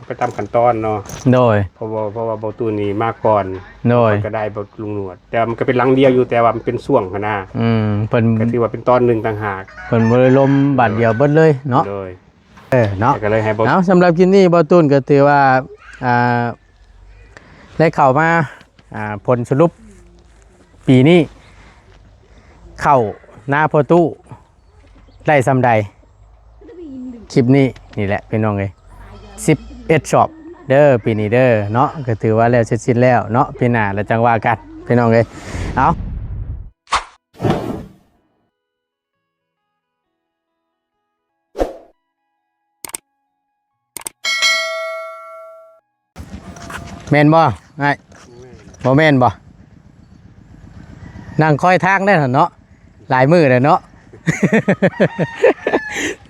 ໄປຕາມຂັ້ນຕອນເນາະ. ໂດຍ ເພາະວ່າ ເພາະວ່າບໍ່ຕູນນີ້ມາກ່ອນ. ໂດຍ ກໍໄດ້ບໍ່ລຸງໜວດ ແຕ່ວ່າມັນກໍເປັນຫຼັງດຽວຢູ່ ແຕ່ວ່າມັນເປັນຊ່ວງຫັ້ນນະ. ອືມ ເພິ່ນ ກໍຖືວ່າເປັນຕອນໜຶ່ງຕ່າງຫາກ ເພິ່ນບໍ່ໄດ້ລົມບາດດຽວເບິດເລີຍເນາະ. ໂດຍ ເອີເນາະ ກໍເລີຍໃຫ້ບໍ່ ເອົາ ສຳລັບຄລິບນີ້ບໍ່ຕູນກໍຖືວ່າ ອ່າ ໄດ້ເຂົ້າມາ ອ່າ ຜົນສະຫຼຸບປີນີ້ ເຂົ້ານາພໍ່ຕູ້ ໄດ້ສ່ຳໃດ ຄລິບນີ້ນີ້ແຫຼະພີ່ນ້ອງເອີຍ ສິບເອັດສອບເດີ ປີນີ້ເດີເນາະ. ກໍຖືວ່າແລ້ວເສັດສິ້ນແລ້ວເນາະ ປີໜ້າລະຈັ່ງວ່າກັນພີ່ນ້ອງເອີຍ. ເອົາ ແມ່ນບໍ່ອ້າຍ? ບໍ່ແມ່ນບໍ່? ນັ່ງຄອຍທາງໄດ້ຫັ້ນເນາະ ຫຼາຍມື້ແລ້ວເນາະ.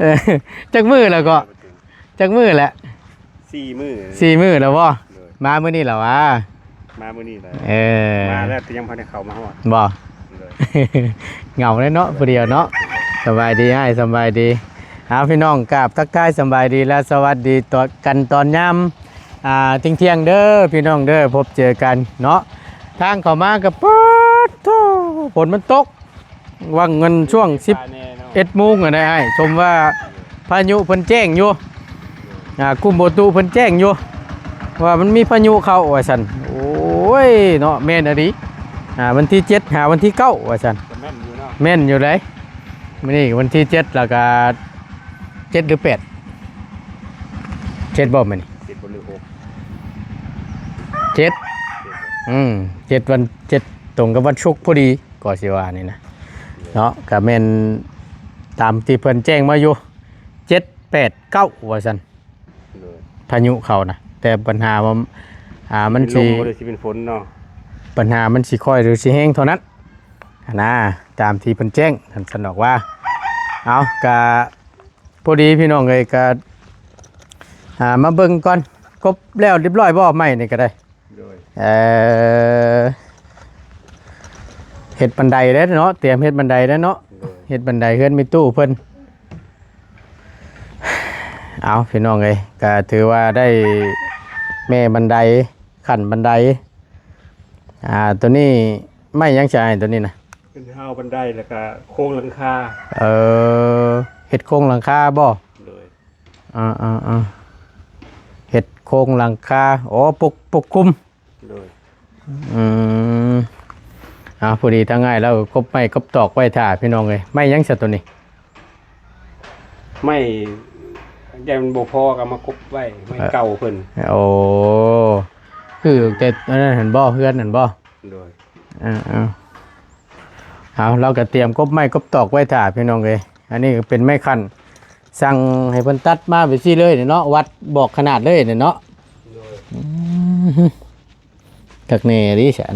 ເອີ ຈັກມື້ແລ້ວເກາະ? ຈັກມື້ແລ້ວ? ສີ່ມື້ ສີ່ມື້ແລ້ວບໍ່? ໂດຍ ມາມື້ນີ້ແຫຼະຫວາ? ມາມື້ນີ້ແຫຼະ. ເອີ ມາແລ້ວ ແຕ່ຍັງບໍ່ໄດ້ເຂົ້າມາຮອດ. ບໍ່? ໂດຍ ເຫງົາເລີຍເນາະ ຜູ້ດຽວເນາະ. ສະບາຍດີອ້າຍ ສະບາຍດີ. ເອົາ ພີ່ນ້ອງ ກາບທັກທາຍສະບາຍດີ ແລະ ສະຫວັດດີຕໍ່ກັນຕອນຍາມ ອ່າ ທ່ຽງໆເດີພີ່ນ້ອງເດີ ພົບເຈີກັນເນາະ. ທາງເຂົ້າມາກໍປາດໂທ້ ຝົນມັນຕົກ ວ່າງເງິນຊ່ວງສິບເອັດໂມງຫັ້ນໄດ໋ອ້າຍ ຊົມວ່າພາຍຸເພິ່ນແຈ້ງຢູ່ ອ່າ ກຸ່ມອຸຕຸເພິ່ນແຈ້ງຢູ່ ວ່າມັນມີພາຍຸເຂົ້າວ່າຊັ້ນ. ໂອ້ຍເນາະ ແມ່ນອີ່ຫຼີ ອ່າ ວັນທີເຈັດຫາວັນທີເກົ້າວ່າຊັ້ນ. ແມ່ນຢູ່ເນາະ ແມ່ນຢູ່ເດ້. ມື້ນີ້ວັນທີເຈັດ ແລ້ວກໍເຈັດຫຼືແປດ ເຈັດບໍ່ມື້ນີ້? ເຈັດບໍ່ຫຼືຫົກ? ເຈັດ ເຈັດບໍ່? ອືມ ເຈັດວັນ ເຈັດ ຕົງກັບວັນສຸກພໍດີ ກໍຊິວ່ານີ້ນະເນາະ. ກໍແມ່ນຕາມທີ່ເພິ່ນແຈ້ງມາຢູ່ ເຈັດແປດເກົ້າ ວ່າຊັ້ນ. ໂດຍ ພາຍຸເຂົ້ານະ ແຕ່ບັນຫາວ່າ ອ່າ ມັນຊິ ຊິເປັນລົມບໍ່ ຫຼືຊິເປັນຝົນເນາະ? ບັນຫາມັນຊິຄ່ອຍ ຫຼືຊິແຮງເທົ່ານັ້ນຫັ້ນນະ ຕາມທີ່ເພິ່ນແຈ້ງຫັ້ນຊັ້ນດອກວ່າ. ເອົາ ກະພໍດີພີ່ນ້ອງເອີຍ ກະ ອ່າ ມາເບິ່ງກ່ອນ ກົບແລ້ວຮຽບຮ້ອຍບໍ່ ໄມ້ນີ້ກໍໄດ້? ໂດຍ ເອີ ເຮັດບັນໄດແລ້ວເນາະ ຕຽມເຮັດບັນໄດແລ້ວເນາະ. ໂດຍ ເຮັດບັນໄດເຮືອນແມ່ຕູ້ເພິ່ນ. ເອົາ ພີ່ນ້ອງເອີຍ ກໍຖືວ່າໄດ້ແມ່ບັນໄດ ຂັ້ນບັນໄດ. ອ່າ ຕົວນີ້ໄມ້ຫຍັງຊະອ້າຍ ຕົວນີ້ນະ? ເປັນຮາວບັນໄດ ແລ້ວກໍໂຄງຫຼັງຄາ. ເອີ ເຮັດໂຄງຫຼັງຄາບໍ່? ໂດຍ ອ່າໆໆ ເຮັດໂຄງຫຼັງຄາ ໂອ້ ປົກ ປົກຄຸມ. ໂດຍ ອືມ ເອົາ ພໍດີທາງອ້າຍລາວກໍກົບໄມ້ກົບຕອກໄວ້ຖ້າ ພີ່ນ້ອງເອີຍ. ໄມ້ຫຍັງຊະໂຕນີ້? ໄມ້ ຢ້ານມັນບໍ່ພໍກໍເອົາມາກົບໄວ້ ໄມ້ເກົ່າເພິ່ນ. ໂອ້ ຄືແຕ່ອັນນັ້ນຫັ້ນບໍ່ ເຮືອນຫັ້ນບໍ່? ໂດຍ ເອີໆ ເອົາ ລາວກໍຕຽມກົບໄມ້ກົບຕອກໄວ້ຖ້າ ພີ່ນ້ອງເອີຍ. ອັນນີ້ກໍເປັນໄມ້ຂັ້ນ ສັ່ງໃຫ້ເພິ່ນຕັດມາແບບຊີ້ເລີຍເນາະ ວັດບອກຂະໜາດເລີຍເນາະ. ໂດຍ ອືມ ຄັກແນ່ອີ່ຫຼີຊະ.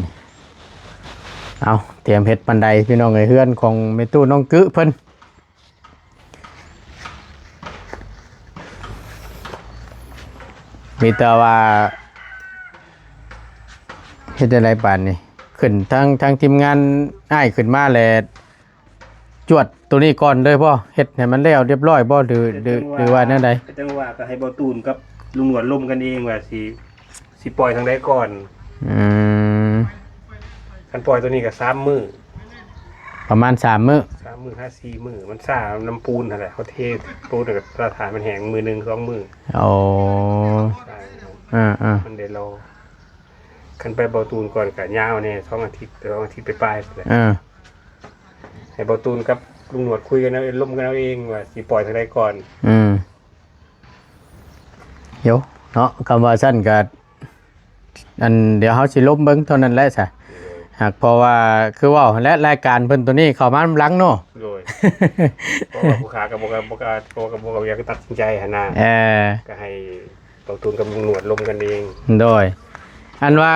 ເອົາ ຕຽມເຮັດບັນໄດ ພີ່ນ້ອງເອີຍ ເຮືອນຂອງແມ່ຕູ້ນ້ອງກຶເພິ່ນ. ມີແຕ່ວ່າ ເຮັດຈັ່ງໃດບາດນີ້? ຂຶ້ນທາງ ທາງທີມງານອ້າຍຂຶ້ນມາແລ້ວ ຈວດໂຕນີ້ກ່ອນເລີຍບໍ່? ເຮັດໃຫ້ມັນແລ້ວຮຽບຮ້ອຍບໍ່ ຫຼື ຫຼື ຫຼືວ່າແນວໃດ? ກໍຈັ່ງວ່າ ກໍໃຫ້ເບົາຕູນກັບລຸງໜວດລົມກັນເອງວ່າຊິ ຊິປ່ອຍທາງໃດກ່ອນ. ອືມ ຄັນປ່ອຍໂຕນີ້ກໍສາມມື້ ປະມານສາມມື້ ສາມມື້ຫາສີ່ມື້ ມັນຊ້ານຳປູນຫັ້ນແຫຼະ ເຮົາເທປູນແລ້ວກໍຖ້າມັນແຫ້ງມື້ໜຶ່ງສອງມື້. ໂອ້ ເອີໆ ມັນໄດ້ລໍ. ຄັນໄປເບົາຕູນກ່ອນກໍຍາວແດ່ ສອງອາທິດ ສອງອາທິດປາຍໆ ເອີ ໃຫ້ເບົາຕູນກັບລຸງໜວດຄຸຍກັນເອົາ ລົມກັນເອົາເອງວ່າຊິປ່ອຍທາງໃດກ່ອນ. ອືມ ໂຍ ເນາະ ຄຳວ່າຊັ້ນກໍ ອັນ ດຽວເຮົາຊິລົມເບິ່ງເທົ່ານັ້ນແຫຼະຊະ. ຫາກເພາະວ່າຄືເວົ້າຫັ້ນແຫຼະ ລາຍການເພິ່ນໂຕນີ້ເຂົ້າມານຳຫຼັງເນາະ. ໂດຍ ເພາະວ່າຜູ້ຂ້າກໍບໍ່ ກໍບໍ່ ກໍບໍ່ ກໍບໍ່ຢາກຕັດສິນໃຈຫັ້ນນະ. ເອີ ກໍໃຫ້ ເບົາຕູນກັບລຸງໜວດລົມກັນເອງ. ໂດຍ ອັນວ່າ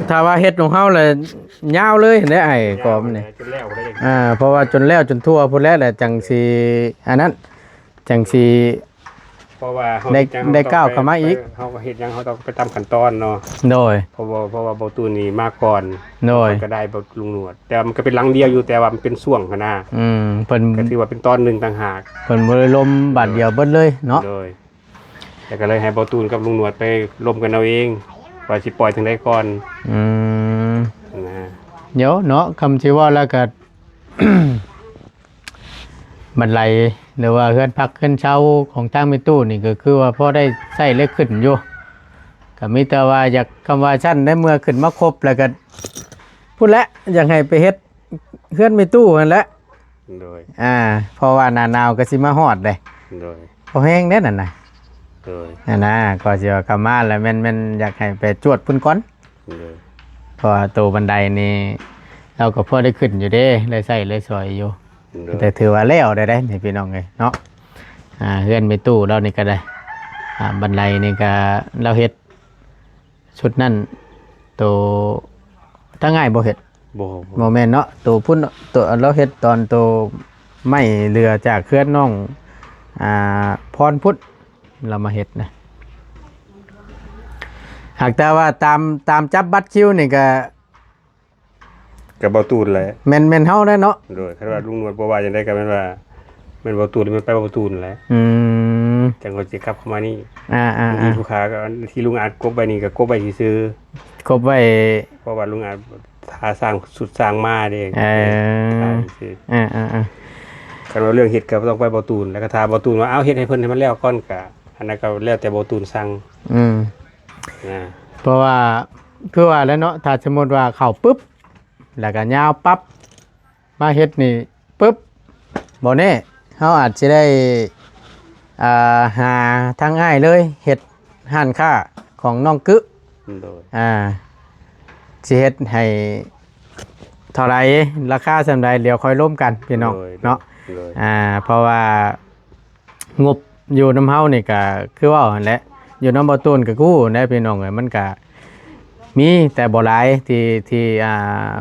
ຖ້າວ່າເຮັດຂອງເຮົາລະຍາວເລີຍເດ້ອ້າຍກອມນີ້ ຈົນແລ້ວພຸ້ນເດ້. ອ່າ ເພາະວ່າຈົນແລ້ວຈົນທົ່ວພຸ້ນແຫຼະ ແລ້ວຈັ່ງຊິ ອັນນັ້ນ ຈັ່ງຊິ ເພາະວ່າເຮົາ ໄດ້ ໄດ້ກ້າວເຂົ້າມາອີກ. ເຮົາກໍເຮັດຫຍັງເຮົາຕ້ອງໄປຕາມຂັ້ນຕອນເນາະ. ໂດຍ ເພາະວ່າ ເພາະວ່າເບົາຕູນນີ້ມາກ່ອນ. ໂດຍ ກໍໄດ້ບໍ່ລຸງໜວດ ແຕ່ວ່າມັນກໍເປັນຫຼັງດຽວຢູ່ ແຕ່ວ່າມັນເປັນຊ່ວງຫັ້ນນະ. ອືມ ເພິ່ນ ກໍຖືວ່າເປັນຕອນໜຶ່ງຕ່າງຫາກ ເພິ່ນບໍ່ໄດ້ລົມບາດດຽວເບິດເລີຍເນາະ. ໂດຍ ແລ້ວກໍເລີຍໃຫ້ບ່າວຕູນກັບລຸງໜວດໄປລົມກັນເອົາເອງ ວ່າຊິປ່ອຍທາງໃດກ່ອນ. ອືມ ນະ ດຽວເນາະ ຄຳຊິເວົ້າແລ້ວກໍ ບັນໄດ ຫຼືວ່າເຮືອນພັກເຮືອນເຊົາຂອງທາງແມ່ຕູ້ນີ້ ກໍຄືວ່າພໍໄດ້ໃຊ້ໄດ້ຂຶ້ນຢູ່ ກໍມີແຕ່ວ່າຢາກ ຄຳວ່າຊັ້ນໄດ້ ເມື່ອຂຶ້ນມາຄົບແລ້ວກໍ ພຸ້ນແຫຼະ ຢາກໃຫ້ໄປເຮັດເຮືອນແມ່ຕູ້ຫັ້ນແຫຼະ. ໂດຍ ອ່າ ເພາະວ່າໜ້າໜາວກໍຊິມາຮອດເດ້. ໂດຍ ພໍແຮງເດ້ນັ້ນນະ. ໂດຍ ນັ້ນນະ ກໍຊິວ່າເຂົ້າມາແລ້ວແມ່ນ ແມ່ນຢາກໃຫ້ໄປຈວດພຸ້ນກ່ອນ. ໂດຍ ເພາະວ່າໂຕບັນໄດນີ້ ລາວກໍພໍໄດ້ຂຶ້ນຢູ່ເດ້ ໄດ້ໃຊ້ໄດ້ສອຍຢູ່. ໂດຍ ແຕ່ຖືວ່າແລ້ວໄດ້ໄດ໋ນີ້ພີ່ນ້ອງເອີຍເນາະ. ອ່າ ເຮືອນແມ່ຕູ້ລາວນີ້ກໍໄດ້ ອ່າ ບັນໄດນີ້ກໍລາວເຮັດ ຊຸດນັ້ນ ໂຕ ທາງອ້າຍບໍ່ເຮັດ? ບໍ່ ບໍ່ແມ່ນເນາະ ໂຕພຸ້ນ ໂຕລາວເຮັດຕອນໂຕໄມ້ເຫຼືອຈາກເຮືອນນ້ອງ ອ່າ ພອນພຸ້ນ ລາວມາເຮັດນະ. ຫາກແຕ່ວ່າຕາມ ຕາມຈັບບັດຄິວນີ້ກະ ກະບ່າວຕູນແຫຼະ ແມ່ນ ແມ່ນເຮົາແຫຼະເນາະ. ໂດຍ ຄັນວ່າລຸງໜວດບໍ່ວ່າຈັ່ງໃດກໍແມ່ນວ່າ ແມ່ນບ່າວຕູນ ແມ່ນໄປບ່າວຕູນແຫຼະ. ອືມ ຈັ່ງຂ້ອຍຊິກັບເຂົ້າມານີ້. ອ່າໆໆ ທີ່ລູກຄ້າກໍ ທີ່ລຸງອາດກົບໄວ້ນີ້ກໍກົບໄວ້ຊື່ໆ ກົບໄວ້ ເພາະວ່າລຸງອາດຖ້າສ້າງຊຸດສ້າງມາເດ້. ເອີ ຖ້າຊື່ໆ ອ່າໆໆ ຄັນວ່າເລື່ອງເຮັດກໍຕ້ອງໄປບ່າວຕູນ ແລ້ວກໍຖ້າບ່າວຕູນວ່າ ເອົາ ເຮັດໃຫ້ເພິ່ນໃຫ້ມັນແລ້ວກ່ອນ ກໍອັນນັ້ນກໍແລ້ວແຕ່ບ່າວຕູນສັ່ງ. ອືມ ນະ ເພາະວ່າຄືວ່າແຫຼະເນາະ ຖ້າສົມມຸດວ່າເຂົ້າປຶບ ແລ້ວກໍຍາວປັບ ມາເຮັດນີ້ປຶບ ບໍ່ແນ່ ເຮົາອາດຊິໄດ້ ອ່າ ຫາທາງອ້າຍເລີຍ ເຮັດຮ້ານຄ້າຂອງນ້ອງກຶ. ໂດຍ ອ່າ ຊິເຮັດໃຫ້ເທົ່າໃດ ລາຄາສ່ຳໃດ ດຽວຄ່ອຍລົມກັນພີ່ນ້ອງ. ໂດຍ ເນາະ ໂດຍ ອ່າ ເພາະວ່າ ງົບຢູ່ນຳເຮົານີ້ກໍຄືເວົ້າຫັ້ນແຫຼະ ຢູ່ນຳບ່າວຕູນກໍຮູ້ແຫຼະພີ່ນ້ອງເອີຍ ມັນກໍມີແຕ່ບໍ່ຫຼາຍ ທີ່ ທີ່ ອ່າ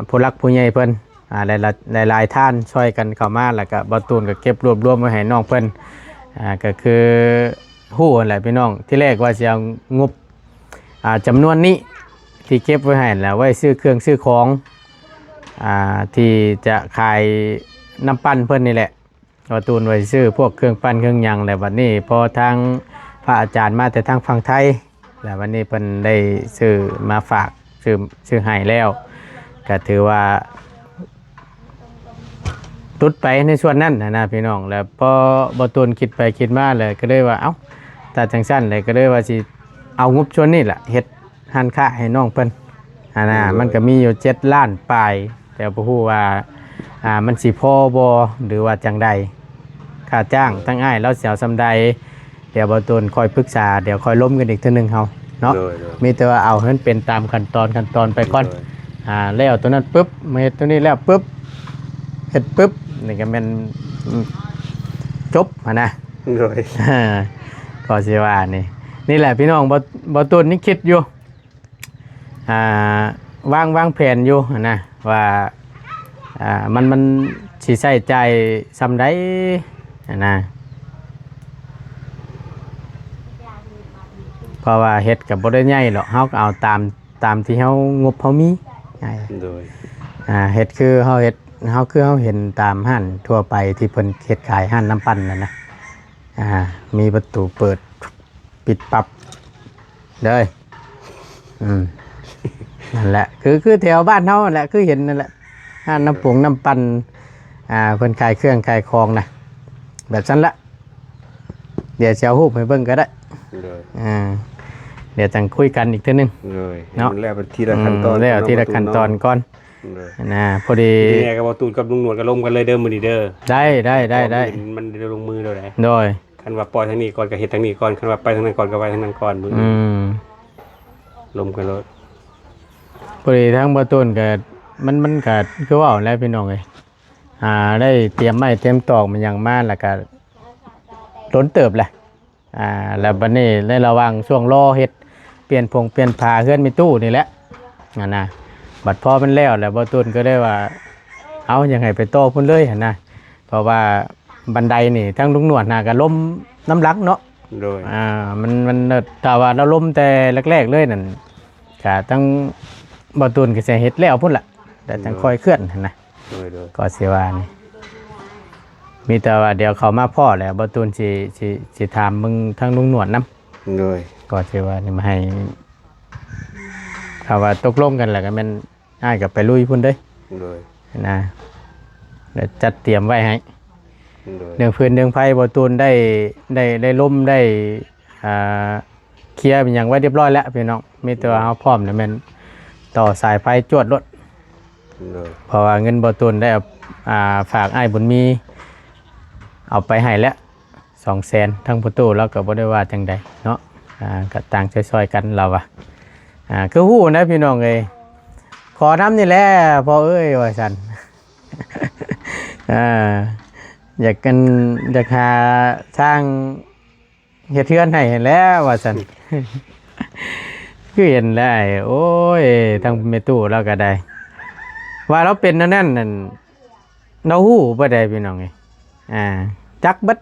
ຜູ້ຫຼັກຜູ້ໃຫຍ່ເພິ່ນ ອ່າ ຫຼາຍໆ ຫຼາຍໆທ່ານຊ່ອຍກັນເຂົ້າມາ ແລ້ວກໍບ່າວຕູນກໍເກັບລວບລວມໄວ້ໃຫ້ນ້ອງເພິ່ນ. ອ່າ ກໍຄືຮູ້ຫັ້ນແຫຼະພີ່ນ້ອງ ທີແລກວ່າຊິເອົາງົບ ອ່າ ຈຳນວນນີ້ທີ່ເກັບໄວ້ໃຫ້ແລ້ວ ໄວ້ຊື້ເຄື່ອງຊື້ຂອງ ອ່າ ທີ່ຈະຂາຍນ້ຳປັ່ນເພິ່ນນີ້ແຫຼະ. ບ່າວຕູນໄວ້ຊື້ພວກເຄື່ອງປັ່ນເຄື່ອງຫຍັງ ແລ້ວບັດນີ້ພໍທາງພະອາຈານມາແຕ່ທາງຝັ່ງໄທ ແລ້ວບັດນີ້ເພິ່ນໄດ້ຊື້ມາຝາກ ຊື້ ຊື້ໃຫ້ແລ້ວ ກໍຖືວ່າຫຼຸດໄປໃນສ່ວນນັ້ນນະພີ່ນ້ອງ. ແລ້ວພໍບ່າວຕູນຄິດໄປຄິດມາ ແລ້ວກໍເລີຍວ່າ ເອົ້າ ຖ້າຈັ່ງຊັ້ນ ແລ້ວກໍເລີຍວ່າຊິເອົາງົບສ່ວນນີ້ລະເຮັດ ຮ້ານຄ້າໃຫ້ນ້ອງເພິ່ນຫັ້ນນະ. ໂດຍ ມັນກໍມີຢູ່ເຈັດລ້ານປາຍ ແຕ່ບໍ່ຮູ້ວ່າ ອ່າ ມັນຊິພໍບໍ່ ຫຼືວ່າຈັ່ງໃດ ຄ່າຈ້າງ ໂດຍ ທາງອ້າຍລາວຊິເອົາສ່ຳໃດ ດຽວບ່າວຕູນຄ່ອຍປຶກສາ ດຽວຄ່ອຍລົມກັນອີກເທື່ອໜຶ່ງເຮົາເນາະ. ໂດຍ ໂດຍ ມີແຕ່ວ່າເອົາໃຫ້ມັນເປັນຕາມຂັ້ນຕອນ ຂັ້ນຕອນໄປກ່ອນ. ໂດຍ ອ່າ ແລ້ວໂຕນັ້ນປຶບ ມາເຮັດໂຕນີ້ແລ້ວປຶບ ເຮັດປຶບ ນີ້ກໍແມ່ນ ອືມ ຈົບຫັ້ນນະ. ໂດຍ ກໍຊິວ່ານີ້ ນີ້ແຫຼະພີ່ນ້ອງ ບ່າວ ບ່າວຕູນຍັງຄິດຢູ່ ອ່າ ວາງ ວາງແຜນຢູ່ຫັ້ນນະ ວ່າ ອ່າ ມັນ ມັນຊິໃຊ້ຈ່າຍສ່ຳໃດຫັ້ນນະ ເພາະວ່າເຮັດກໍບໍ່ໄດ້ໃຫຍ່ດອກ ເຮົາກໍເອົາຕາມ ຕາມທີ່ເຮົາ ງົບເຮົາມີ. ໂດຍ ອ່າ ເຮັດຄືເຮົາເຮັດ ເຮົາຄືເຮົາເຫັນຕາມຮ້ານທົ່ວໄປທີ່ເພິ່ນເຮັດຂາຍ ຮ້ານນ້ຳປັ່ນນັ້ນນະ ອ່າ ມີປະຕູເປີດ ປິດປັບເລີຍ. ອືມ ນັ້ນແຫຼະ ຄື ຄືແຖວບ້ານເຮົາຫັ້ນແຫຼະ ຄືເຫັນນັ້ນແຫຼະ ຮ້ານນ້ຳປຸງນ້ຳປັ່ນ ອ່າ ເພິ່ນຂາຍເຄື່ອງຂາຍຂອງນະ ແບບຊັ້ນລະ. ດຽວຊິເອົາຮູບໃຫ້ເບິ່ງກໍໄດ້. ໂດຍ ອ່າ ດຽວຈັ່ງຄຸຍກັນອີກເທື່ອໜຶ່ງ. ໂດຍ ເນາະ ໃຫ້ມັນແລ້ວໄປທີລະຂັ້ນຕອນ ອືມ ແລ້ວທີລະຂັ້ນຕອນກ່ອນ. ໂດຍ ນະ ພໍດີ ນີ້ກໍບ່າວຕູນກັບລຸງໜວດກໍລົມກັນເລີຍເດີມື້ນີ້ເດີ. ໄດ້ ໄດ້ ໄດ້ ໄດ້ ມື້ອື່ນມັນໄດ້ລົງມືແລ້ວໃດ໋. ໂດຍ ຄັນວ່າປ່ອຍທາງນີ້ກ່ອນກໍເຮັດທາງນີ້ກ່ອນ ຄັນວ່າໄປທາງນັ້ນກ່ອນກໍໄປທາງນັ້ນກ່ອນ. ອືມ ລົມກັນໂລດ. ພໍດີທາງບ່າວຕູນກໍ ມັນ ມັນກໍຄືເວົ້າແຫຼະພີ່ນ້ອງເອີຍ ອ່າ ໄດ້ຕຽມໄມ້ຕຽມຕອກມາຫຍັງມາ ແລ້ວກໍດົນເຕີບແຫຼະ. ອ່າ ແລ້ວບັດນີ້ໃນລະຫວ່າງຊ່ວງລໍເຮັດ ປ່ຽນຜົງປ່ຽນຝາເຮືອນແມ່ຕູ້ນີ້ແຫຼະຫັ້ນນະ ບັດພໍມັນແລ້ວແລ້ວ ບ່າວຕູນກໍເລີຍວ່າ ເອົາ ຢາກໃຫ້ໄປຕໍ່ພຸ້ນເລີຍຫັ້ນນະ ເພາະວ່າບັນໄດນີ້ທາງລຸງໜວດຫາກໍລົ້ມນຳຫຼັງເນາະ. ໂດຍ ອ່າ ມັນ ມັນ ຖ້າວ່າລາວລົ້ມແຕ່ແລກໆເລີຍນັ້ນ ກະທັງບ່າວຕູນກໍຊິເຮັດແລ້ວພຸ້ນລະ ແລ້ວຈັ່ງຄ່ອຍເຄື່ອນຫັ້ນນະ. ໂດຍ ໂດຍ ກໍຊິວ່ານີ້ ມີແຕ່ວ່າດຽວເຂົ້າມາພໍ້ແລ້ວ ບ່າວຕູນຊິ ຊິ ຊິຖາມເບິ່ງທາງລຸງໜວດນຳ ໂດຍ ກໍຖືວ່ານີ້ມາໃຫ້ ຖ້າວ່າຕົກລົງກັນແລ້ວກໍແມ່ນອ້າຍກໍໄປລຸຍພຸ້ນເດ້ ໂດຍ ນະ ແລ້ວຈັດຕຽມໄວ້ໃຫ້ ໂດຍ ເລື່ອງຟືນເລື່ອງໄຟ ບໍ່ຕູນໄດ້ ໄດ້ ໄດ້ລົມ ໄດ້ ອ່າ ເຄຍຫຍັງໄວ້ຮຽບຮ້ອຍແລ້ວພີ່ນ້ອງ ມີແຕ່ວ່າເຮົາພ້ອມນີ້ແມ່ນຕໍ່ສາຍໄຟຈວດໂລດ ໂດຍ ເພາະວ່າເງິນບໍ່ຕູນໄດ້ເອົາ ອ່າ ຝາກອ້າຍບຸນມີເອົາໄປໃຫ້ແລ້ວ ສອງແສນ ທາງພໍ່ຕູ້ລາວກໍບໍ່ໄດ້ວ່າຈັ່ງໃດເນາະ ອ່າ ກໍຕ່າງຊ່ອຍໆກັນລາວວ່າ ອ່າ ຄືຮູ້ນະພີ່ນ້ອງເອີຍ ຂໍນຳນີ້ແຫຼະພໍ່ເອີຍ ວ່າຊັ້ນ ອ່າ ຢາກ ອັນ ຢາກຫາຊ່າງເຮັດເຮືອນໃຫ້ຫັ້ນແຫຼະ ວ່າຊັ້ນ ຄືເຫັນແລ້ວ ໂອ້ຍ ທາງແມ່ຕູ້ລາວກໍໄດ້ ວ່າລາວເປັນແນວນັ້ນນັ້ນ ລາວຮູ້ເບິດໃດ໋ພີ່ນ້ອງເອີຍ ອ່າ ຈັກເບິດ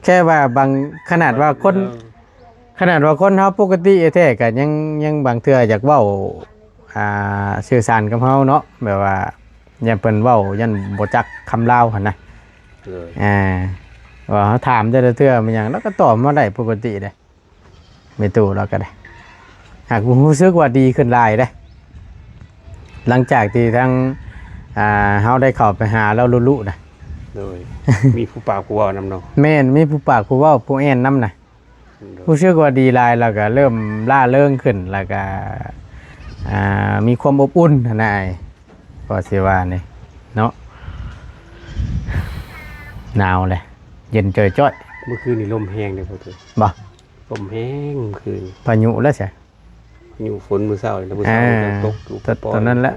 ແຄ່ວ່າບາງ ຂະໜາດວ່າຄົນ ເອີ ຂະໜາດວ່າຄົນເຮົາປົກກະຕິແທ້ໆ ກໍຍັງ ຍັງບາງເທື່ອຢາກເວົ້າ ອ່າ ສື່ສານກັບເຮົາເນາະ ແບບວ່າຢ້ານເພິ່ນເວົ້າ ຢ້ານບໍ່ຈັກຄຳລາວຫັ້ນນະ ໂດຍ ອ່າ ວ່າເຮົາຖາມແຕ່ລະເທື່ອແມ່ນຫຍັງ ລາວກໍຕອບມາໄດ້ປົກກະຕິເດ້ ແມ່ຕູ້ລາວກໍໄດ້ ຫາກຮູ້ສຶກວ່າດີຂຶ້ນຫຼາຍເດ້ ຫຼັງຈາກທີ່ທາງ ອ່າ ເຮົາໄດ້ເຂົ້າໄປຫາລາວລຸໆນະ ໂດຍ ມີຜູ້ປາກຜູ້ເວົ້ານຳເນາະ ແມ່ນ ມີຜູ້ປາກຜູ້ເວົ້າຜູ້ແອ່ນນຳນະ ໂດຍ ຮູ້ສຶກວ່າດີຫຼາຍ ແລ້ວກໍເລີ່ມລ່າເລີງຂຶ້ນ ແລ້ວກໍ ອ່າ ມີຄວາມອົບອຸ່ນຫັ້ນນະ ກໍຊິວ່ານີ້ເນາະ ໜາວເລີຍ ເຢັນຈ່ອຍໆ ມື້ຄືນນີ້ລົມແຮງເດ້ພໍ່ຕູ້ ບໍ່ ລົມແຮງຄືນ ພາຍຸແລ້ວຊະ ພາຍຸຝົນມື້ເຊົ້ານີ້ ມື້ເຊົ້າ ອ່າ ກໍຕົກຢູ່ ຕ- ຕອນນັ້ນແຫຼະ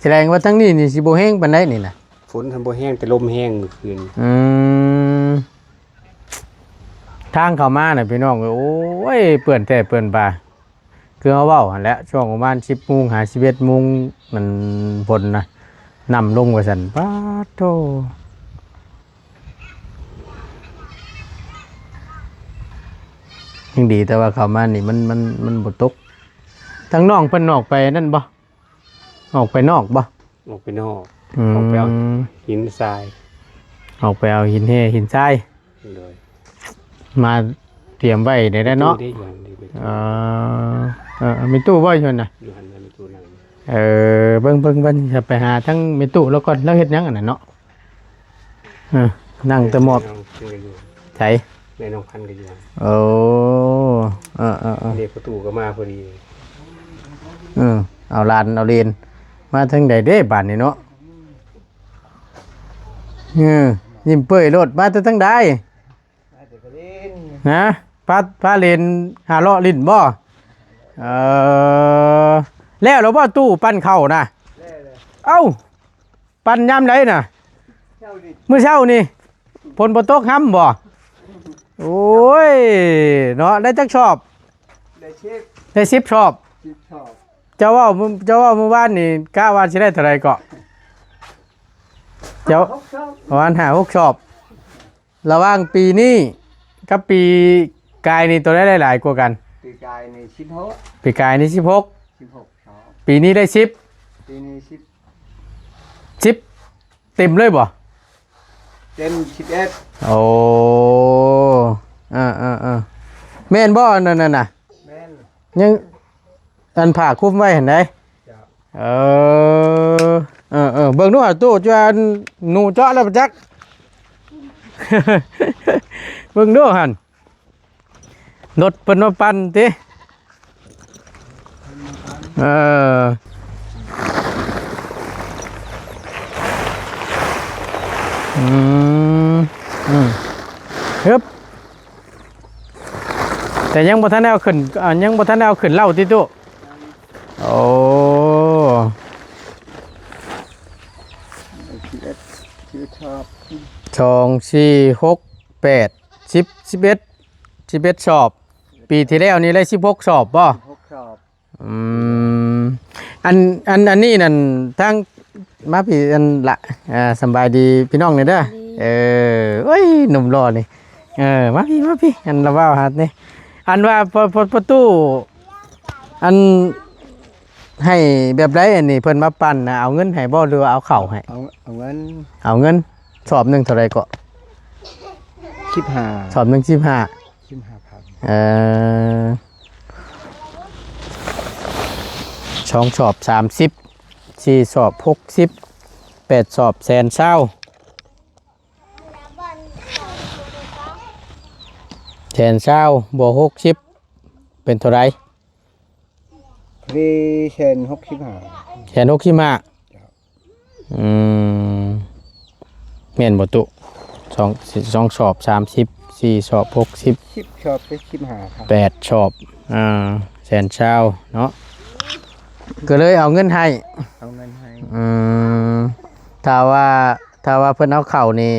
ສະແດງວ່າທາງນີ້ນີ້ຊິບໍ່ແຮງປານໃດນີ້ນະ ຝົນຫັ້ນບໍ່ແຮງ ແຕ່ລົມແຮງມື້ຄືນ ອືມ ທາງເຂົ້າມານະພີ່ນ້ອງເອີຍ ໂອ້ຍ ເປື້ອນແທ້ເປື້ອນປາ ຄືເຮົາເວົ້າຫັ້ນແຫຼະ ຊ່ວງປະມານສິບໂມງຫາສິບເອັດໂມງ ມັນຝົນນະ ນ້ຳລົງວ່າຊັ້ນ ປາດໂທ້ ຍັງດີແຕ່ວ່າເຂົ້າມານີ້ມັນ ມັນ ມັນບໍ່ຕົກ ທາງນ້ອງເພິ່ນອອກໄປນັ້ນບໍ່? ອອກໄປນອກບໍ່? ອອກໄປນອກ ອືມ ອອກໄປເອົາຫີນຊາຍ ອອກໄປເອົາຫີນແຮ່ຫີນຊາຍ ໂດຍ ມາຕຽມໄວ້ໄດ້ແລ້ວເນາະ ມີຕູ້ເດ້ ຢູ່ຫັ້ນເດ້ ມີຕູ້ ເອີ ເອີ ເອີ ມີຕູ້ບໍ່ຢູ່ຫັ້ນນະ? ຢູ່ຫັ້ນນະ ມີຕູ້ນັ່ງ ເອີ ເບິ່ງ ເບິ່ງ ເບິ່ງ ຈະໄປຫາທາງແມ່ຕູ້ລາວກ່ອນ ລາວເຮັດຫຍັງອັນນັ້ນເນາະ? ເອີ ນັ່ງແຕ່ໝອບ ໃສ? ແມ່ນ້ອງພັນກໍຢູ່ ໂອ້ ເອີ ເອີ ເອີ ເດ້ ພໍ່ຕູ້ກໍມາພໍດີ ເອີ ເອົາຫຼານເອົາເລນ ມາທາງໃດເດ້ບາດນີ້ເນາະ ເອີ ຍິ້ມເປີ້ຍໂລດ ມາແຕ່ທາງໃດ? ມາແຕ່ໄປຫຼິ້ນ ຮະ? ພາ ພາເລນຫາເລາະຫຼິ້ນບໍ່? ເອີ ແລ້ວແລ້ວບໍ່ຕູ້ປັ່ນເຂົ້ານະ? ແລ້ວແລ້ວ ເອົ້າ ປັ່ນຍາມໃດນະ? ເຊົ້ານີ້ ມື້ເຊົ້ານີ້ ຝົນບໍ່ຕົກຫ້ຳບໍ່? ໂອ້ຍ ເນາະ ໄດ້ຈັກຊອບ? ໄດ້ສິບ ໄດ້ສິບຊອບ ສິບຊອບ ເຈົ້າເວົ້າ ເຈົ້າເວົ້າມື້ວານນີ້ ກະວ່າຊິໄດ້ເທົ່າໃດເກາະ? ເຈົ້າ ຫົກຊອບ ປະມານຫ້າຫົກຊອບ ລະຫວ່າງປີນີ້ກັບປີກາຍນີ້ ໂຕໃດໄດ້ຫຼາຍກວ່າກັນ? ປີກາຍນີ້ສິບຫົກ ປີກາຍນີ້ສິບຫົກ ສິບຫົກຊອບ ປີນີ້ໄດ້ສິບ ປີນີ້ສິບ ສິບເຕັມເລີຍບໍ່? ເຕັມສິບເອັດ ໂອ້ ເອີ ເອີ ເອີ ແມ່ນບໍ່ອັນນັ້ນນະ? ແມ່ນ ຍັງ ອັນຜ້າຄຸມໄວ້ຫັ້ນໃດ? ເຈົ້າ ເອີ ເອີ ເອີ ເບິ່ງດູຫາຕູ້ຈວນໜູເຈາະແລ້ວປະຈັກ ເບິ່ງດູຫັ້ນ ລົດເພິ່ນມາປັ່ນຕິ ເອີ ອືມ ອືມ ຮຶບ ແຕ່ຍັງບໍ່ທັນໄດ້ເອົາຂຶ້ນ ອ່າ ຍັງບໍ່ທັນໄດ້ເອົາຂຶ້ນເລົ້າຕິຕູ້? ໂອ້ ສິບເອັດ ສິບເອັດຊອບ ສອງ ສີ່ ຫົກ ແປດ ສິບ ສິບເອັດ ສິບເອັດຊອບ ປີທີ່ແລ້ວນີ້ໄດ້ສິບຫົກຊອບບໍ່? ສິບຫົກຊອບ ອືມ ອັນ ອັນ ອັນນີ້ນັ້ນ ທາງ ມາພີ້ ອັນລະ ອ່າ ສຳບາຍດີພີ່ນ້ອງແດ່ເດີ ເອີ ໂອ້ຍ ໜຸ່ມຫຼໍ່ນີ້ ເອີ ມາພີ້ ມາພີ້ ອັນລະເວົ້າຫານີ້ ອັນວ່າ ປະ ປະ ປະຕູ ອັນ ໃຫ້ແບບໃດ ອັນນີ້ເພິ່ນມາປັ່ນນະ ເອົາເງິນໃຫ້ບໍ່ ຫຼືວ່າເອົາເຂົ້າໃຫ້? ເອົາ ເອົາເງິນ ເອົາເງິນ ສອບໜຶ່ງເທົ່າໃດເກາະ? ສິບຫ້າ ສອບໜຶ່ງສິບຫ້າ ສິບຫ້າພັນ ເອີ ສອງສອບສາມສິບ ສີ່ສອບຫົກສິບ ແປດສອບແສນຊາວ ແສນຊາວບວກຫົກສິບ ເປັນເທົ່າໃດ? ສີ່ແສນຫົກສິບຫ້າ ແສນຫົກສິບຫ້າ ເຈົ້າ. ອືມ ແມ່ນບໍ່ຕຸ? ສອງ ສອງສອບສາມສິບ ສີ່ສອບຫົກສິບ ສິບສອບເປັນສິບຫ້າພັນ ແປດສອບ ອ່າ ແສນຊາວເນາະ ກໍເລີຍເອົາເງິນໃຫ້ ເອົາເງິນໃຫ້. ອືມ ຖ້າວ່າ ຖ້າວ່າເພິ່ນເອົາເຂົ້ານີ້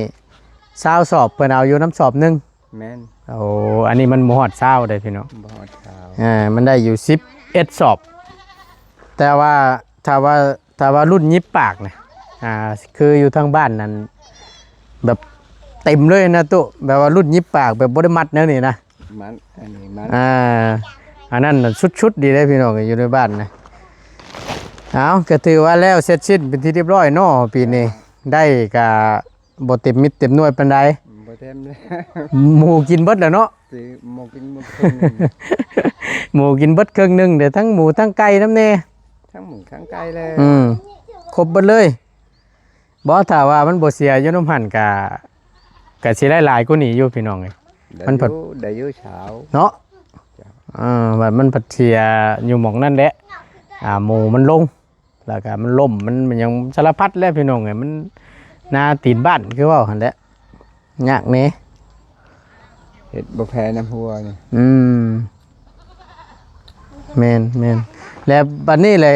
ຊາວສອບ ເພິ່ນເອົາຢູ່ນຳສອບໜຶ່ງ. ແມ່ນ. ໂອ້ ອັນນີ້ມັນບໍ່ຮອດຊາວເດ້ພີ່ນ້ອງ ບໍ່ຮອດຊາວ ເອີ ມັນໄດ້ຢູ່ສິບເອັດສອບ ແຕ່ວ່າຖ້າວ່າ ຖ້າວ່າລຸ້ນຫຍິບປາກນະ ອ່າ ຄືຢູ່ທາງບ້ານນັ້ນ ແບບເຕັມເລີຍນະຕຸ ແບບວ່າລຸ້ນຫຍິບປາກ ແບບບໍ່ໄດ້ມັດແນວນີ້ນະ ມັດ ອັນນີ້ມັດ ອ່າ ອັນນັ້ນສຸດໆ ດີເດ້ພີ່ນ້ອງ ຢູ່ໃນບ້ານນະ. ເອົາ ກໍຖືວ່າແລ້ວເສັດສິ້ນເປັນທີ່ຮຽບຮ້ອຍເນາະ ປີນີ້ ໄດ້ກະ ບໍ່ເຕັມເມັດເຕັມໜ່ວຍປານໃດ ບໍ່ເຕັມແລ້ວ ໝູກິນເບິດແລ້ວເນາະ ຊິໝູກິນໝົດເຄິ່ງໜຶ່ງ ໝູກິນເບິດເຄິ່ງໜຶ່ງເດ້ ທັງໝູທັງໄກ່ນຳແດ່ ທັງໝູທັງໄກ່ແລ້ວ ອືມ ຄົບເບິດເລີຍ. ບໍ່ ຖ້າວ່າມັນບໍ່ເສຍຢູ່ນຳຫັ້ນກະ ກະຊິໄດ້ຫຼາຍກວ່ານີ້ຢູ່ພີ່ນ້ອງເອີຍ ໄດ້ ມັນພັດ ຢູ່ ໄດ້ຢູ່ຊາວເນາະ ເອີ ບັດມັນພັດເສຍຢູ່ໝ່ອງນັ້ນແຫຼະ ອ່າ ໝູມັນລົງ ແລ້ວກໍມັນລົ້ມ ມັນ ມັນຫຍັງສາລະພັດແຫຼະພີ່ນ້ອງເອີຍ ມັນນາຕີນບ້ານຄືເວົ້າຫັ້ນແຫຼະ ຍາກແດ່ ເຮັດບໍ່ແພ້ນ້ຳຫົວນີ້ ອືມ ແມ່ນໆ ແລ້ວບັດນີ້ແຫຼະ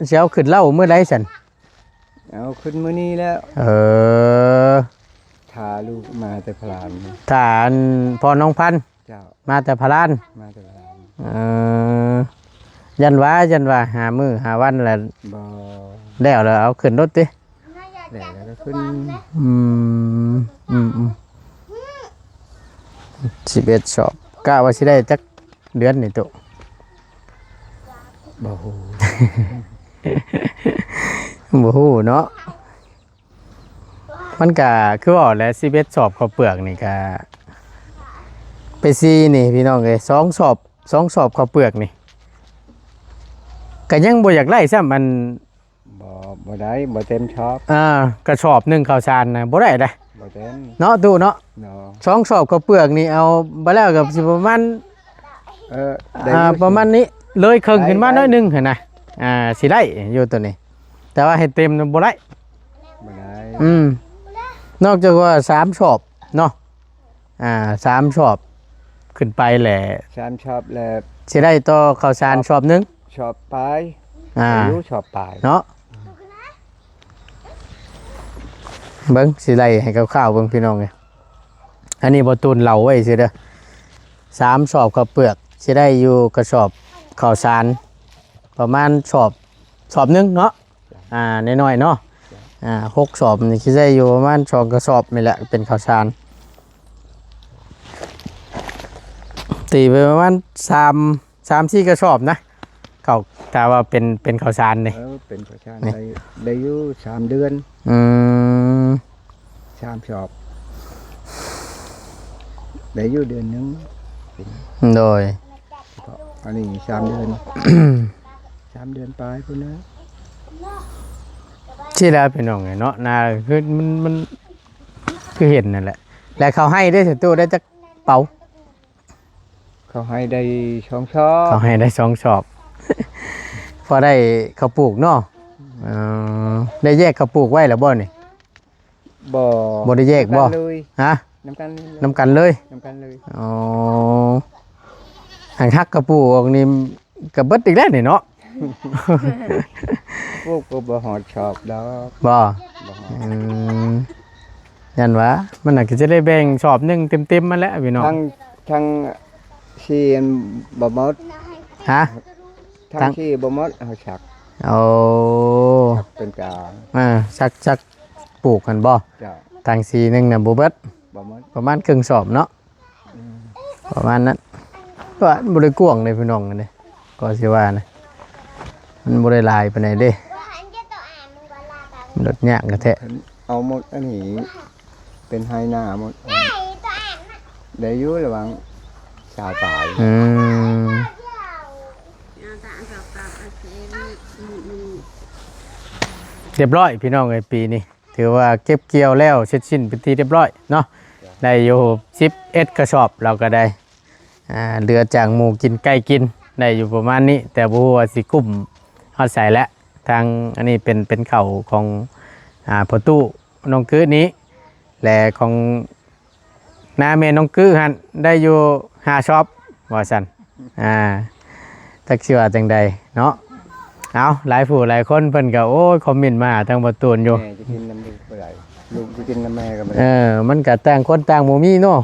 ຊິເອົາຂຶ້ນເລົ້າມື້ໃດຊັ້ນ? ເອົາຂຶ້ນມື້ນີ້ແລ້ວ ເອີ ຖ້າລູກມາແຕ່ພະລານ ຖ້າອັນພໍ່ນ້ອງພັນ ເຈົ້າ ມາແຕ່ພະລານ ມາແຕ່ພະລານ ເອີ ຢ້ານວ່າ ຢ້ານວ່າຫ້າມື້ຫ້າວັນແລ້ວ ບໍ່ ແລ້ວ ແລ້ວເອົາຂຶ້ນໂລດຕິ ແລ້ວ ແລ້ວກໍຂຶ້ນ ອືມ ອືມ ອືມ ສິບເອັດສອບ ກະວ່າຊິໄດ້ຈັກເດືອນນີ້ຕຸ? ບໍ່ຮູ້ ບໍ່ຮູ້ເນາະ. ມັນກະຄືເວົ້າແຫຼະ ສິບເອັດສອບເຂົ້າເປືອກນີ້ກະ ໄປຊີນີ້ພີ່ນ້ອງເອີຍ ສອງສອບ ສອງສອບເຂົ້າເປືອກນີ້ ກະຍັງບໍ່ຢາກໄດ້ຊ້ຳ ອັນ ບໍ່ ບໍ່ໄດ້ ບໍ່ເຕັມຊອບ ອ່າ ກະສອບໜຶ່ງເຂົ້າສານນະ ບໍ່ໄດ້ເດ້ ບໍ່ເຕັມ ເນາະ ຕູ້ເນາະ ເນາະ ສອງສອບເຂົ້າເປືອກນີ້ ເອົາໄປແລ້ວກໍຊິປະມານ ເອີ ໄດ້ ອ່າ ຢູ່ ປະມານນີ້ ເລີຍເຄິ່ງຂຶ້ນມາໜ້ອຍໜຶ່ງຫັ້ນນະ ໄດ້ ອ່າ ຊິໄດ້ຢູ່ໂຕນີ້ ແຕ່ວ່າໃຫ້ເຕັມນະບໍ່ໄດ້ ບໍ່ໄດ້ ອືມ ນອກຈາກວ່າສາມສອບເນາະ ອ່າ ສາມສອບຂຶ້ນໄປແຫຼະ ສາມສອບແລ້ວ ຊິໄດ້ຕໍ່ເຂົ້າສານສອບໜຶ່ງ ສອບປາຍ ອ່າ ໄດ້ຢູ່ສອບປາຍເນາະ ເບິ່ງຊິໄລ່ໃຫ້ຄ່າວໆເບິ່ງພີ່ນ້ອງເອີຍ ອັນນີ້ບໍ່ຕູນເລົ່າໄວ້ຊື່ເດີ ສາມສອບເຂົ້າເປືອກ ຊິໄດ້ຢູ່ກະສອບເຂົ້າສານ ປະມານສອບ ສອບໜຶ່ງເນາະ ອ່າ ນ້ອຍໆເນາະ ອ່າ ຫົກສອບນີ້ຊິໄດ້ຢູ່ປະມານສອງກະສອບນີ້ແຫຼະ ເປັນເຂົ້າສານ ຕີໄປປະມານສາມ ສາມສີ່ກະສອບນະ ເຂົ້າ ຖ້າວ່າເປັນ ເປັນເຂົ້າສານນີ້ ເອີ ເປັນເຂົ້າສານ ນີ້ ໄດ້ ໄດ້ຢູ່ສາມເດືອນ ອືມ ສາມສອບ ໄດ້ຢູ່ເດືອນໜຶ່ງ ໂດຍ ອັນນີ້ສາມເດືອນ ສາມເດືອນປາຍພຸ້ນນະ ຊິແລ້ວພີ່ນ້ອງເອີຍເນາະ ນາຄືມັນ ມັນ ຄືເຫັນນັ້ນແຫຼະ ແລ້ວເຂົາໃຫ້ເດ້ ສະຕູ້ໄດ້ຈັກເປົາ? ເຂົາໃຫ້ໄດ້ສອງສອບ ເຂົາໃຫ້ໄດ້ສອງສອບ ພໍໄດ້ເຂົ້າປູກເນາະ ເອີ ໄດ້ແຍກເຂົ້າປູກໄວ້ແລ້ວບໍ່ນີ້? ບໍ່ ບໍ່ໄດ້ແຍກບໍ່? ນຳກັນເລີຍ ຮະ? ນຳກັນເລີຍ ນຳກັນເລີຍ ນຳກັນເລີຍ ອໍ ຫາກຫັກເຂົ້າປູກອອກນີ້ ກໍເບິດອີກແລ້ວນີ້ເນາະ ປູກກໍບໍ່ຮອດຊອບດອກ ບໍ່? ບໍ່ຮອດ ອືມ ຢ້ານວ່າ ມັນໜ້າກໍຈະໄດ້ແບ່ງຊອບໜຶ່ງເຕັມໆ ມາແຫຼະພີ່ນ້ອງ ທັງ ທັງສີ່ອັນບໍ່ໝົດ ຮະ? ທັງສີ່ບໍ່ໝົດ ເຮົາສັກ ໂອ້ ສັກເປັນກາງ ເອີ ສັກ ສັກປູກຫັ້ນບໍ່? ເຈົ້າ ທັງສີ່ໜຶ່ງນະບໍ່ເບິດ ບໍ່ໝົດ ປະມານເຄິ່ງສອບເນາະ ອືມ ປະມານນັ້ນ ກໍບໍ່ໄດ້ກວ້າງເດ້ພີ່ນ້ອງ ອັນນີ້ ກໍຊິວ່ານະ ມັນບໍ່ໄດ້ຫຼາຍປານໃດເດ້ ມັນລົດຍາກກະແທ້ ເອົາໝົດອັນນີ້ ເປັນໄຮ່ນາໝົດ ໄດ້ຢູ່ລະຫວ່າງ ຊາວປາຍ. ອືມ ຮຽບຮ້ອຍພີ່ນ້ອງເອີຍ ປີນີ້ຖືວ່າເກັບກ່ຽວແລ້ວເສັດສິ້ນເປັນທີ່ຮຽບຮ້ອຍເນາະ. ໄດ້ຢູ່ສິບເອັດກະສອບ ລາວກໍໄດ້ ອ່າ ເຫຼືອຈາກໝູກິນໄກ່ກິນ ໄດ້ຢູ່ປະມານນີ້ ແຕ່ບໍ່ຮູ້ວ່າຊິກຸ້ມຮອດໃສແຫຼະ. ທາງອັນນີ້ເປັນ ເປັນເຂົ້າຂອງ ອ່າ ພໍ່ຕູ້ນ້ອງກື້ນີ້ ແລະ ຂອງນ້າແມ່ນ້ອງກື້ຫັ້ນ ໄດ້ຢູ່ຫ້າຊອບວ່າຊັ້ນ. ອ່າ ຈັກຊິວ່າຈັ່ງໃດເນາະ. ເອົາ ຫຼາຍຜູ້ຫຼາຍຄົນເພິ່ນກໍ ໂອ້ຍ ຄອມເມັນມາຫາທາງບ່າວຕູນຢູ່ ແມ່ຈະກິນນຳລູກບໍ່ໄດ້ ລູກຈະກິນນຳແມ່ກໍບໍ່ໄດ້. ເອີ ມັນກໍຕ່າງຄົນຕ່າງບໍ່ມີເນາະ.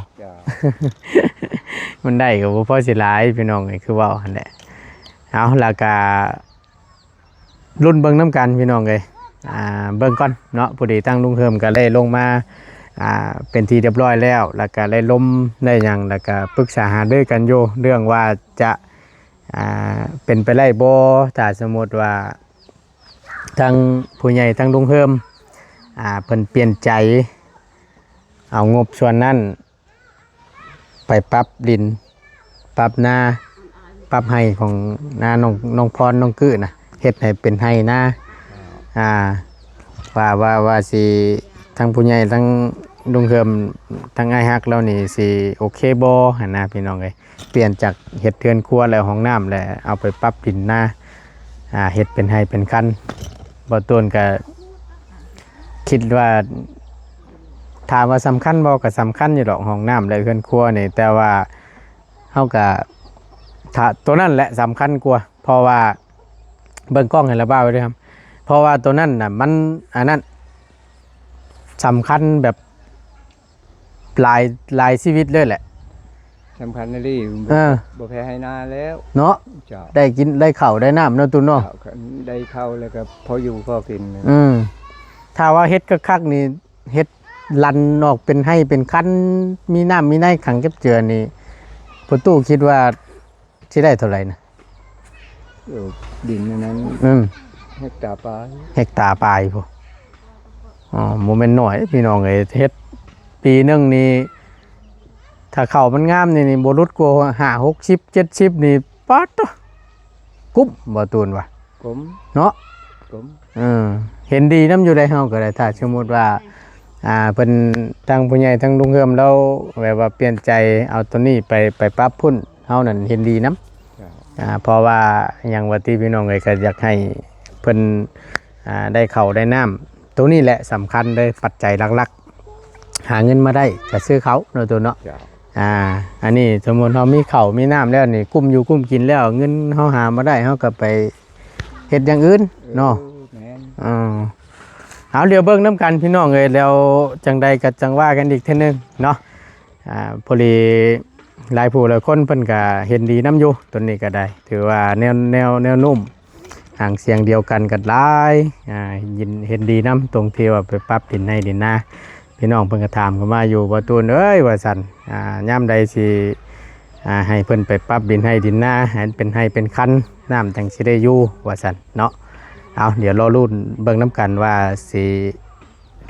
ມັນໄດ້ກໍບໍ່ພໍຊິຫຼາຍ ພີ່ນ້ອງເອີຍ ຄືເວົ້າຫັ້ນແຫຼະ. ເອົາ ແລ້ວກໍລຸ້ນເບິ່ງນຳກັນ ພີ່ນ້ອງເອີຍ ອ່າ ເບິ່ງກ່ອນເນາະ. ພໍດີທາງລຸງເຮີມກໍໄດ້ລົງມາ ອ່າ ເປັນທີ່ຮຽບຮ້ອຍແລ້ວ ແລ້ວກໍໄດ້ລົມໄດ້ຫຍັງ ແລ້ວກໍປຶກສາຫາລືກັນຢູ່ເລື່ອງວ່າຈະ ອ່າ ເປັນໄປໄດ້ບໍ່ ຖ້າສົມມຸດວ່າ ທາງຜູ້ໃຫຍ່ທາງລຸງເຮີມ ອ່າ ເພິ່ນປ່ຽນໃຈເອົາງົບສ່ວນນັ້ນໄປປັບດິນ ປັບນາ ປັບໄຮ່ຂອງນ້ານ້ອງ ນ້ອງພອນ ນ້ອງກື້ນະ ເຮັດໃຫ້ເປັນໄຮ່ນາ. ອ່າ ວ່າ ວ່າ ວ່າຊິ ທາງຜູ້ໃຫຍ່ ທາງລຸງເຮີມ ທາງອ້າຍຮັກລາວນີ້ຊິໂອເຄບໍ່ຫັ້ນນະ ພີ່ນ້ອງເອີຍ. ປ່ຽນຈາກເຮັດເຮືອນຄົວ ແລະ ຫ້ອງນ້ຳ ແລະ ເອົາໄປປັບດິນນາ ອ່າ ເຮັດເປັນໄຮ່ເປັນຄັນ. ບ່າວຕູນກະຄິດວ່າ ຖາມວ່າສຳຄັນບໍ່ ກະສຳຄັນຢູ່ດອກ ຫ້ອງນ້ຳ ແລະ ເຮືອນຄົວນີ້ ແຕ່ວ່າເຮົາກະ ຖ້າໂຕນັ້ນແຫຼະສຳຄັນກວ່າ ເພາະວ່າ ເບິ່ງກ້ອງໃຫ້ລະບ່າວໄວ້ເດີ ເພາະວ່າໂຕນັ້ນນະ ມັນ ອັນນັ້ນ ສຳຄັນແບບ ຫຼາຍ ຫຼາຍຊີວິດເລີຍແຫຼະ. ສຳຄັນອີ່ຫຼີ. ເອີ ບໍ່ແພ້ໄຮ່ນາແລ້ວເນາະ. ເຈົ້າ ໄດ້ກິນໄດ້ເຂົ້າໄດ້ນ້ຳເນາະ ຕູນເນາະ. ເຈົ້າ ໄດ້ເຂົ້າແລ້ວກໍພໍຢູ່ພໍກິນ. ອືມ ຖ້າວ່າເຮັດຄັກໆນີ້ ເຮັດລັນອອກເປັນໄຮ່ເປັນຄັນ ມີນ້ຳມີໃນຂັງເກັບເຈືອນີ້ ພໍ່ຕູ້ຄິດວ່າ ຊິໄດ້ເທົ່າໃດນະ? ເອີ ດິນອັນນັ້ນ ອືມ ເຮັກຕາປາຍ ເຮັກຕາປາຍພຸ້ນ. ອໍ ບໍ່ແມ່ນໜ້ອຍເດ້ພີ່ນ້ອງເອີຍ ເຮັດປີໜຶ່ງນີ້ ຖ້າເຂົ້າມັນງາມນີ້ ນີ້ບໍ່ຫຼຸດກວ່າຫ້າ ຫົກສິບ ເຈັດສິບນີ້ ປາດໂທ້ ກຸ້ມບໍ່ ຕູນວ່າ? ກຸ້ມເນາະ ກຸ້ມ. ເອີ ເຫັນດີນຳຢູ່ໃດ ເຮົາກໍໄດ້ ຖ້າສົມມຸດວ່າ ອ່າ ເພິ່ນ ທາງຜູ້ໃຫຍ່ ທາງລຸງເຮືອມລາວ ແບບວ່າປ່ຽນໃຈເອົາໂຕນີ້ໄປ ໄປປັບພຸ້ນ ເຮົານັ້ນເຫັນດີນຳ. ເຈົ້າ ອ່າ ເພາະວ່າຫຍັງວ່າຕິ ພີ່ນ້ອງເອີຍ ກໍຢາກໃຫ້ເພິ່ນ ອ່າ ໄດ້ເຂົ້າໄດ້ນ້ຳ ໂຕນີ້ແຫຼະສຳຄັນເລີຍ ປັດໄຈຫຼັກໆ ຫາເງິນມາໄດ້ກໍຊື້ເຂົ້າເນາະ ໂຕເນາະ. ເຈົ້າ ອ່າ ອັນນີ້ສົມມຸດເຮົາມີເຂົ້າມີນ້ຳແລ້ວນີ້ ກຸ້ມຢູ່ກຸ້ມກິນແລ້ວ ເງິນເຮົາຫາມາໄດ້ ເຮົາກໍໄປເຮັດຢ່າງອື່ນເນາະ. ເອີ ແມ່ນ ເອີ ເອົາ ດຽວເບິ່ງນຳກັນ ພີ່ນ້ອງເອີຍ ແລ້ວຈັ່ງໃດກໍຈັ່ງວ່າກັນອີກເທື່ອໜຶ່ງເນາະ. ອ່າ ພໍດີຫຼາຍຜູ້ຫຼາຍຄົນເພິ່ນກະເຫັນດີນຳຢູ່ ຕົນນີ້ກະໄດ້ ຖືວ່າແນວ ແນວ ແນວໂນ້ມຫາງສຽງດຽວກັນກັນຫຼາຍ ອ່າ ເຫັນ ເຫັນດີນຳຕົງທີ່ວ່າໄປປັບດິນໄຮ່ດິນນາ. ພີ່ນ້ອງເພິ່ນກະຖາມເຂົ້າມາຢູ່ ບ່າວຕູນເອີຍ ວ່າຊັ້ນ ອ່າ ຍາມໃດຊິ ອ່າ ໃຫ້ເພິ່ນໄປປັບດິນໄຮ່ດິນນາ ໃຫ້ມັນເປັນໄຮ່ເປັນຄັນ ນ້ຳຈັ່ງຊິໄດ້ຢູ່ ວ່າຊັ້ນເນາະ. ເອົາ ດຽວລໍລຸ້ນເບິ່ງນຳກັນວ່າຊິ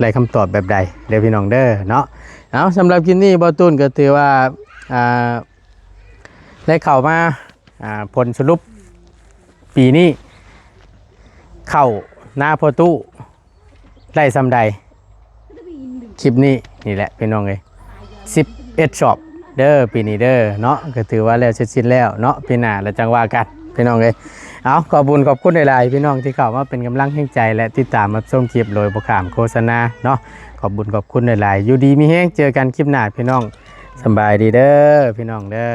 ໄດ້ຄຳຕອບແບບໃດເດີພີ່ນ້ອງເດີເນາະ. ເອົາ ສຳລັບຄລິບນີ້ ບ່າວຕູນກໍຖືວ່າ ອ່າ ໄດ້ເຂົ້າມາ ອ່າ ຜົນສະຫຼຸບປີນີ້ ເຂົ້ານາພໍ່ຕູ້ໄດ້ສ່ຳໃດ ຄລິບນີ້ນີ້ແຫຼະພີ່ນ້ອງເອີຍ ສິບເອັດຊອບເດີ ປີນີ້ເດີເນາະ. ກໍຖືວ່າແລ້ວເສັດສິ້ນແລ້ວເນາະ ປີໜ້າລະຈັ່ງວ່າກັນພີ່ນ້ອງເອີຍ. ເອົາ ຂອບບຸນຂອບຄຸນຫຼາຍໆ ພີ່ນ້ອງທີ່ເຂົ້າມາເປັນກຳລັງແຮງໃຈ ແລະ ຕິດຕາມຮັບຊົມຄລິບໂດຍບໍ່ຂ້າມໂຄສະນາເນາະ. ຂອບບຸນຂອບຄຸນຫຼາຍໆ ຢູ່ດີມີແຮງ ເຈີກັນຄລິບໜ້າພີ່ນ້ອງ. ສະບາຍດີເດີພີ່ນ້ອງເດີ.